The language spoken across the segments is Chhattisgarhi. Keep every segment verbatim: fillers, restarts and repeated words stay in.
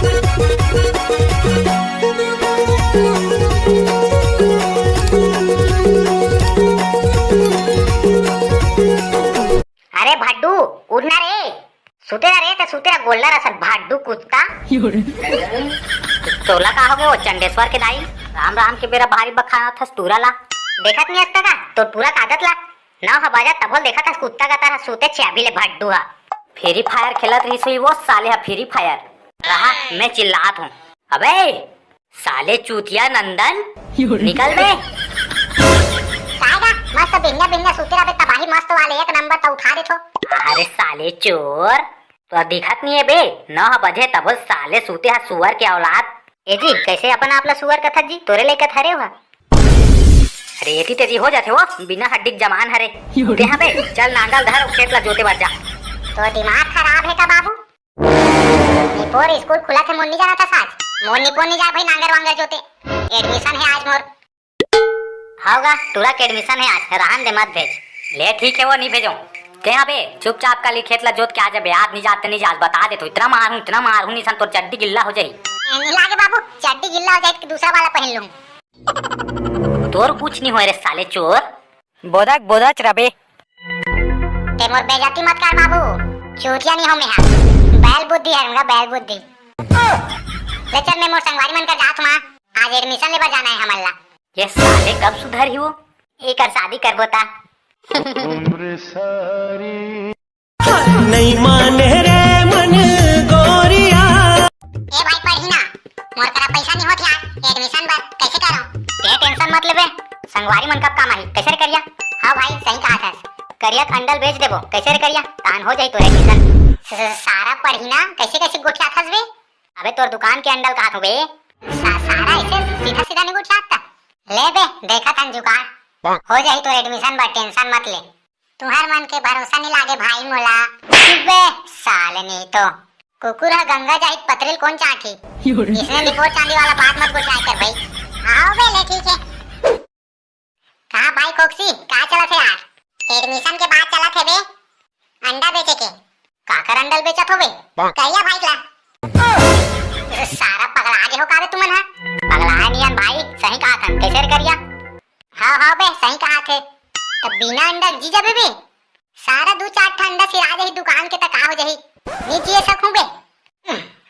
अरे भड्डू, उठ ना रे। सुते रह रे, त सुते रह, गोल्लर असन भड्डू कुत्ता। तोला का होगे वो चंडेश्वर के दाई? राम राम के बेरा भारी बखाना थस टूरा ला। देखत नहीं हस का तोर टूरा के आदत ला? नौ ह बजत तभो ले देखत हस कुत्ता का तरह सुते छे अभी ले भड्डू हा। Free Fire खेलत रहिस होही वो साले हा Free Fire। रहा, मैं चिल्लात हूँ। अबे साले चूतिया नंदन, निकल बे। काय गा, मस्त बिन्ना बिन्ना सुते रहिबे, तबाही मस्त वाले एक नंबर त उठा देथो। अरे साले चोर, तो दिखत नहीं है बे, नौ ह बजे तभो साले सुते हा सुअर के औलाद। ए जी, कैसे अपन आप ला सुअर कथत जी, तोरे लइका थरे हुआ। अरे एती तेती हो जाथे वो, बिना हड्डी के जमान हरे। उठे हाँ बे, चल नांगल धर अउ खेत ला जोते बर जा। तो दिमाग खराब है का बाबू? निपोर स्कूल खुला थे, मोर नहीं जाना था साज। मोर निपोर नहीं जाए भाई नांगर वांगर जोते। Admission है आज मोर। हाव गा, टूरा के admission है आज, रहन दे मत भेज। ले ठीक है वो नहीं भेजो। ते हाँ बे, चुपचाप काली खेत ला जोत के आ जा बे, आज नहीं जाते नहीं जा, आज बता दे तो इतना मार हूँ, इतना मार हूँ, निशन तोर चड्डी गिल्ला हो जाही। नहीं लागे बाबू, चड्डी गिल्ला हो जाए तो दूसरा वाला पहन लूँ। तोर कुछ नहीं होए रे साले चोर। बोदक बोदच रबे। ते मोर बेइज्जती मत कर बाबू, चूतिया नहीं हो मैं हा। बैल बुद्धि है मेरा, बैल बुद्धि। ले चल मैं मोर संगवारी मन कर जात हूँ, आज admission लेबर जाना है हमन ला। ये साले कब सुधरही वो? एकर शादी करबो ता। नहीं माने रे मन गोरिया। ए भाई पढ़ही ना, मोर करा पैसा नहीं होत यार, admission बर कैसे करो? ते tension मत लेबे, संगवारी मन कब काम आही, कैसे रे करिया? हाँ भाई सही कहा था, करिया के अंडल बेच देबो, कैसे रे करिया? तान हो जाही तोर admission। स-, स-, सारा पढ़ही ना, कैसे कैसे गोठियाथस बे? अबे तोर दुकान के अंडल कहा थो बे? सा-, सारा ऐसे सीधा सीधा नहीं गोठियात। ले बे, देखत हन जुगाड़, हो जाही तोर admission बर, tension मत ले। तुहर मन के भरोसा नहीं लागे भाई मोला। चुप बे, साले नहीं तो। कुकुर ह गंगा जाही त पतरी ल कोन चाटही? इसने निपोर चांदी वाला बात मत गोठियाए कर भाई। हाँ बे, ले ठीक है। कहा भाई खोकसी, का चलत है यार? Admission के बात चलत है बे। अंडा बेचे के। काकर अंडल बेचत हो बे? कहिया भाई ला। सारा पगला गे हो का बे तुमन हा? पगला नियन भाई, सही कहा थन, कैसे रे करिया? हाँ, हाँ बे, सही कहा थे। तब बिना अंडा जी जाबे बे? सारा दू चार ठा अंडा सिरा जाही दुकान के, त का हो जाही? नी जिए सकूं बे।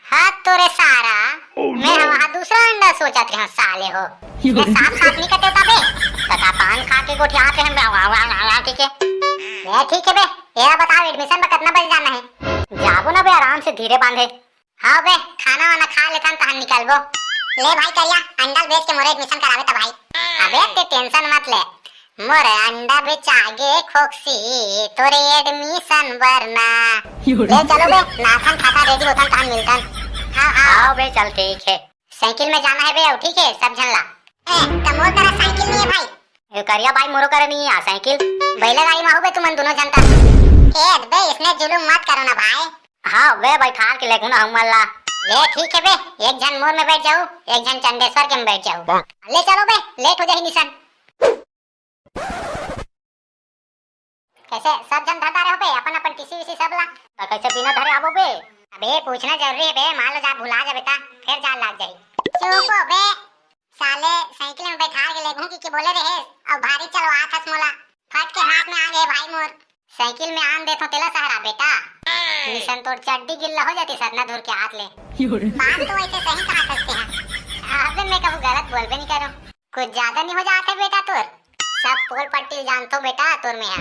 हाँ तो रे सारा, मैं हा वहाँ दूसरा अंडा सोचत रहे साले हो। मैं साफ साफ नहीं कते बे। तका पान खा के गोठियात रहे, वाह, वाह, वाह, वाह, ठीक है। ले ठीक है बे, ये बताओ admission में कितना बजे जाना है? जाबो ना बे, आराम से धीरे बांधे। हाँ बे, खाना वाना खा लेथन तहन निकलबो। ले भाई करिया, अंडा ल बेच के मोरे admission करावे त भाई। अबे ते tension मत ले, मोर अंडा बेचागे खोकसी, तोरे admission बर ना। ले चलो बे, नाथन खाता ready होथन तहन मिलथन। हाँ, हाँ। हाँ बे, चल ठीक है। साइकिल में जाना है बे, अउ ठीक है सब झन ला। ए, त मोर करा साइकिल नहीं है भाई। ए, करिया भाई, मोरो करा नहीं है साइकिल। बैला गाड़ी में हो बे तुमन दोनों झन ता। ए, बे इसने जुलूम मत करो ना भाई। हाँ बे, बैठार के लेगहूँ ना हमन ला। ले ठीक है बे, एक झन मोर में बैठ जाऊ, एक झन चंडेश्वर के में बैठ जाऊ। ले चलो बे, late हो जाही निशन। कैसे सब झन धर डारे हो बे अपन अपन टीसी वीसी सब ला? त कैसे बिना धरे आबो बे? अबे पूछना जरूरी है बे, मान लो जा भुला जाबे ता फिर जान लाग जाही। चुप हो बे, साले साइकिल में बैठार के लेगहूँ कि, कि बोले रहे, अउ भारी चलवात हस मोला। फट के हाथ में आ गए भाई मोर। साइकिल में आन देथो तेला सहारा बेटा। निशन तोर चड्डी गिल्ला हो जाती सरना धुर के हाथ ले। बात तो वैसे सही कहा सकते हैं। अबे मैं कभू गलत बोलबे नहीं करूँ। कुछ ज्यादा नहीं हो जात है बेटा तोर। सब पोल पट्टी जानथो बेटा तोर में हा।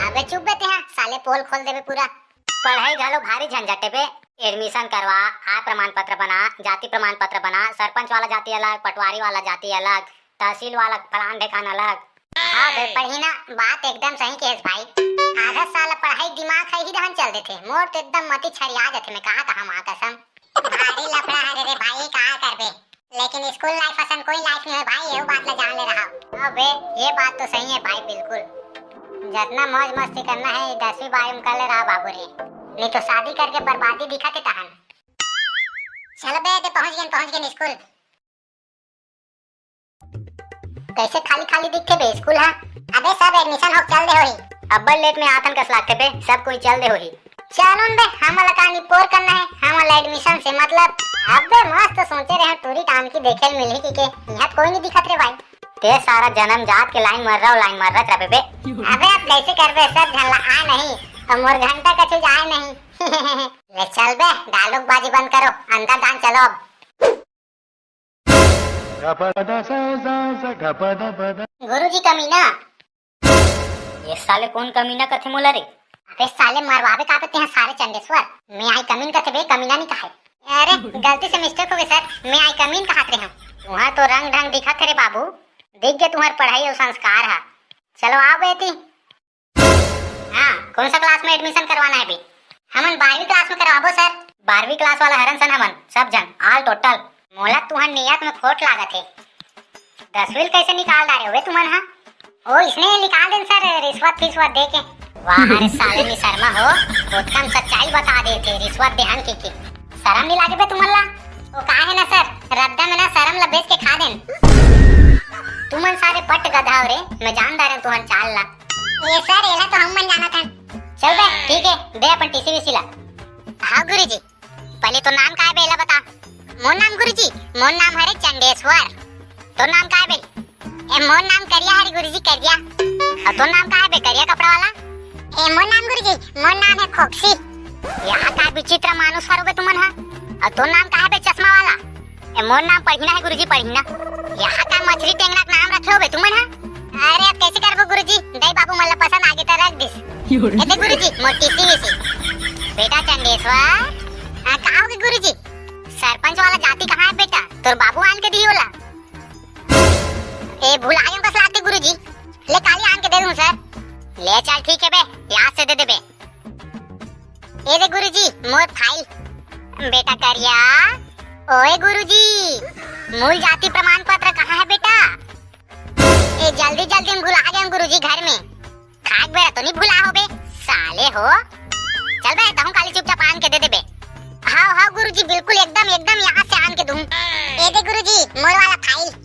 अबे चुप बे तेहा, साले पोल खोल देबे पूरा। पढ़ाई घलो भारी झंझट है बे। Admission करवा, आय प्रमाण पत्र बना, जाति प्रमाण पत्र बना, सरपंच वाला जाति अलग, पटवारी वाला जाति अलग, तहसील वाला फलान ढेकान अलग। हाँ बे, पढ़ी ना, बात एकदम सही कहेस भाई। आधा साल पढ़ाई दिमाग है ही रहन चल देथे। मोर तो एकदम मति छरिया जाथे, मैं कहा था हम आ कसम। भारी लफड़ा हरे रे भाई, का करबे? लेकिन school life असन कोई life नहीं है भाई, ये बात ला जान ले रहा। अबे, ये बात तो सही है भाई, बिल्कुल। जितना मौज मस्ती करना है, दसवीं बारहवीं में कर ले रहा बाबू रे। नहीं तो शादी करके बर्बादी दिखा के तहन। चल बे, ते पहुंच गए, पहुंच गए school। कैसे खाली खाली दिखथे बे school हा? अबे सब admission होके चल दे होही। अब्बड़ late में आथन कस लागथे बे, सब कोई चल दे होही। चलो न बे, हमन ला का निपोर करना हे, हमन ला admission से मतलब। अबे मस्त सोचे रहे टूरी टांकी देखे ल मिलही कि के, इहाँ त कोई नहीं दिखत रे भाई। ते सारा जन्म जात के line मर रहा, line मर रहा रबे बे। अबे अब कैसे करबे, सब झन ला आय नहीं, अउ मोर घंटा कछु जाय नहीं। ले चल बे, dialogue बाजी बंद करो, अंदर दान चलो अब। गुरुजी कमीना। ये साले कौन कमीना कथे मोला रे? अबे साले मरवाबे का बे तेहा सारे Chandeshwar. May I come in कथे बे, कमीना नहीं कहे। अरे गलती से mistake हो गई sir, may I come in कहत रहे हूँ। तुहार तो रंग ढंग दिखत हे रे बाबू, दिख गया तुहार पढ़ाई अउ संस्कार हा। चलो आओ बे एती। हाँ, कौन सा class में admission करवाना है बे? हमन बारहवीं class में करवाबो sir। बारहवीं class वाला हरन सन हमन, सब जन, all total। मोला तुहर नियत में खोट लागत हे। दसवीं ल कैसे निकाल डारे होबे तुमन हा? ओ, इसने निकाल देन sir, रिश्वत फिश्वत दे के। वाह रे साले निशर्मा हो, ओतका म सच्चाई बता देथे, रिश्वत देहन के, के। शरम नहीं लागे बे तुमन ला? ओ का हे ना sir, रद्दा में ना शरम ला बेच के खा देन। तुमन सारे पट गधा हो रे, मैं जान डारे तुहर चाल ला। ए sir, एला तो हम मन जानत हन। चल बे, ठीक है, दे अपन टीसी वीसी ला। हाँ गुरुजी, पहले तो नाम का है बे, एला बता। मोर नाम गुरुजी, मोर नाम हरे चंडेश्वर। तो नाम का है बे? ए, मोर नाम करिया हरे गुरुजी, करिया। और तो नाम का है बे, करिया कपड़ा वाला? ए, मोर नाम गुरुजी, मोर नाम है खोक्सी। यहाँ का विचित्र मानुष हरो बे तुमन हा। और तो नाम का है बे, चश्मा वाला? ए, मोर नाम पढ़िना है गुरुजी, पढ़िना। यहाँ का मछली टेंगरा के नाम रखे हो बे तुमन हा? अरे अब कैसे करबो गुरुजी, दाई बाबू मन ला पसंद आगे त रख दिस। एते गुरुजी, मोर टीसी वीसी। बेटा चंडेश्वर, हाँ, का होगे गुरुजी? सरपंच वाला जाति कहाँ है बेटा? तोर बाबू आन के दिही ओला। ए, भुला गेंव कस लागथे गुरुजी। ले काली आन के दे दूँ sir। ले चल ठीक है बे, याद से दे दे बे। ए दे गुरुजी, मोर file। बेटा करिया, ओए गुरुजी, मूल जाति प्रमाण पत्र कहाँ है बेटा? ए, जल्दी जल्दी में भुला गेंव गुरुजी घर में। खाक बेरा तो नहीं भुला होबे, साले हो। चल बे, तहूँ काली चुपचाप आन के दे देबे। हाव, हाव गुरुजी, बिल्कुल एकदम, एकदम याद से आन के दूँ। ए दे गुरुजी, मोर वाला file।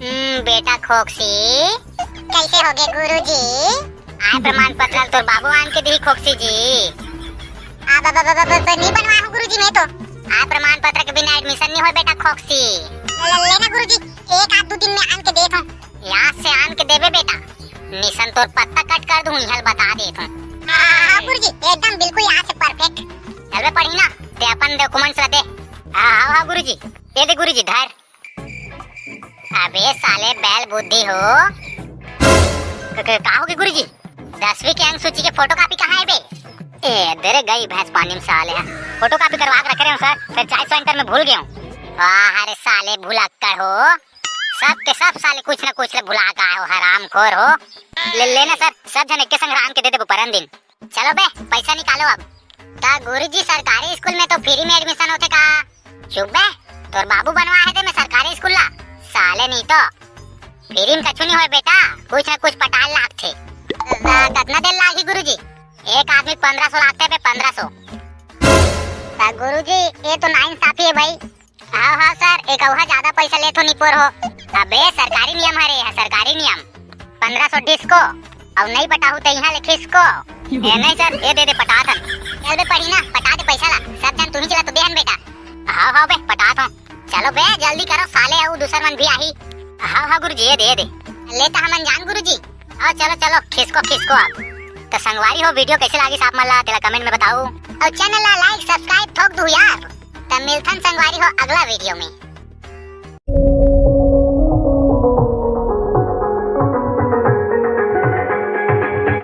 हम्म, बेटा खोक्सी। कैसे होगे गुरुजी? आय प्रमाण पत्र तोर बाबू आन के दिही खोक्सी जी। अब, अब, अब, अब, अब, नहीं बनवाय हूँ गुरुजी मैं तो। आय प्रमाण पत्र के बिना admission नहीं होय बेटा खोक्सी। ले, ले, लेना गुरुजी, एक आध दू दिन में आन के देत हूँ। याद से आन के देबे बेटा, निसन तोर पत्ता cut कर दूँ, इहल बता देत हूँ। हाँ, हाँ, गुरुजी, एकदम बिल्कुल याद से perfect। चल बे पढ़ी ना, ते अपन documents ला दे। हाँ, हाँ, हाँ, गुरुजी, ये दे गुरुजी, धर। अबे साले बैल बुद्धि हो। क-, क-, का होगे गुरुजी? दसवीं के अंक सूची के photocopy कहाँ है बे? ए, दे रे गई भैंस पानी में साले। Photocopy करवा के रखे रहे हूँ sir, फिर चाय center में भूल गए हूँ। वाह रे साले भुलक्कड़ हो, सब के सब साले कुछ न कुछ ले भुला के आए हो, हरामखोर हो। ले लेना sir, सब झन एक के संग आन के दे देबो परन दिन। चलो बे, पैसा निकालो अब। का गुरुजी, सरकारी स्कूल में तो free में admission होथे का? चुप बे, तोर बाबू बनवा है दे मैं सरकारी स्कूल ला। साले नहीं तो। Free में कछु नहीं होय बेटा, कुछ न कुछ पटाल लागथे। ला, कतना देर लागही गुरुजी? एक आदमी पंद्रह सौ लागथे बे, पंद्रह सौ। ता गुरुजी, ये तो नाइंसाफी है भाई। हाँ, हाँ sir, एक अउहा ज्यादा पैसा लेथो निपोर हो। अबे सरकारी नियम हरे, ये सरकारी नियम। पंद्रह सौ डिस्को, अउ नहीं पटाहू त इहाँ ले खिसको। ए नहीं sir, ये दे दे पटाथन। चल बे पढ़ी ना, पटा दे पैसा ला, सब झन तुही ला तो देहन बेटा। हाव हाव बे, पटाथों। चलो बे, जल्दी करो साले, अउ दूसर मन भी आही। हाव हाव गुरुजी, ये दे, ये दे। ले त हमन जान गुरुजी। आओ चलो चलो, खिसको खिसको आप। तो संगवारी हो, video कैसे लागिस आप मन ला, तेला comment में बताओ। अउ channel ला like subscribe ठोक दू यार। त मिलथन संगवारी हो अगला video में।